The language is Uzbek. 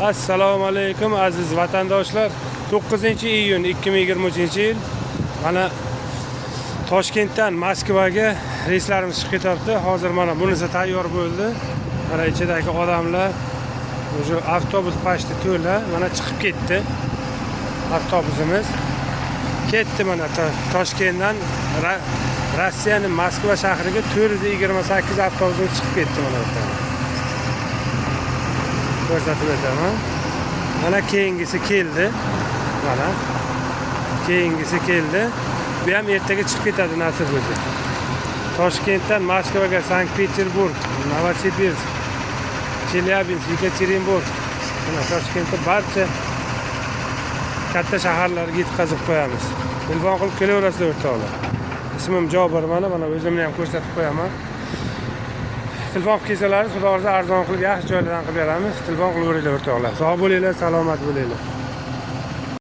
Assalomu alaykum aziz vatandoshlar. 9 iyun 2023-yil. Mana Toshkentdan Moskvaga reyslarimiz chiqib ketyapti. Hozir mana bunisi tayyor bo'ldi. Mana ichidagi odamlar, уже avtobus почти to'la. Mana chiqib ketdi. Avtobusimiz ketdi mana Toshkentdan Rossiyaning Moskva shahriga 428 avtobusimiz chiqib ketdi mana bu yerdan. Ko'rsatib o'taman. Mana keyingisi keldi. Mana keyingisi keldi. Bu ham ertaga chiqib ketadi nasib bo'lsa. Toshkentdan Moskvaga, Sankt-Peterburg, Novosibirsk, Chelyabinsk, Yekaterinburg. Mana Toshkentda barcha katta shaharlarga yetkazib qo'yamiz. Telefon qilib kelaverasizlar, o'rtoqlar. Ismim Jobir, mana o'zimni ham ko'rsatib qo'yaman. Telefon qilib kelsalaringiz, Xudo xohlasa, arzon qilib, yaxshi joylardan qilib beramiz. Telefon qilaveringlar, o'rtoqlar. Sog' bo'linglar, salomat bo'linglar.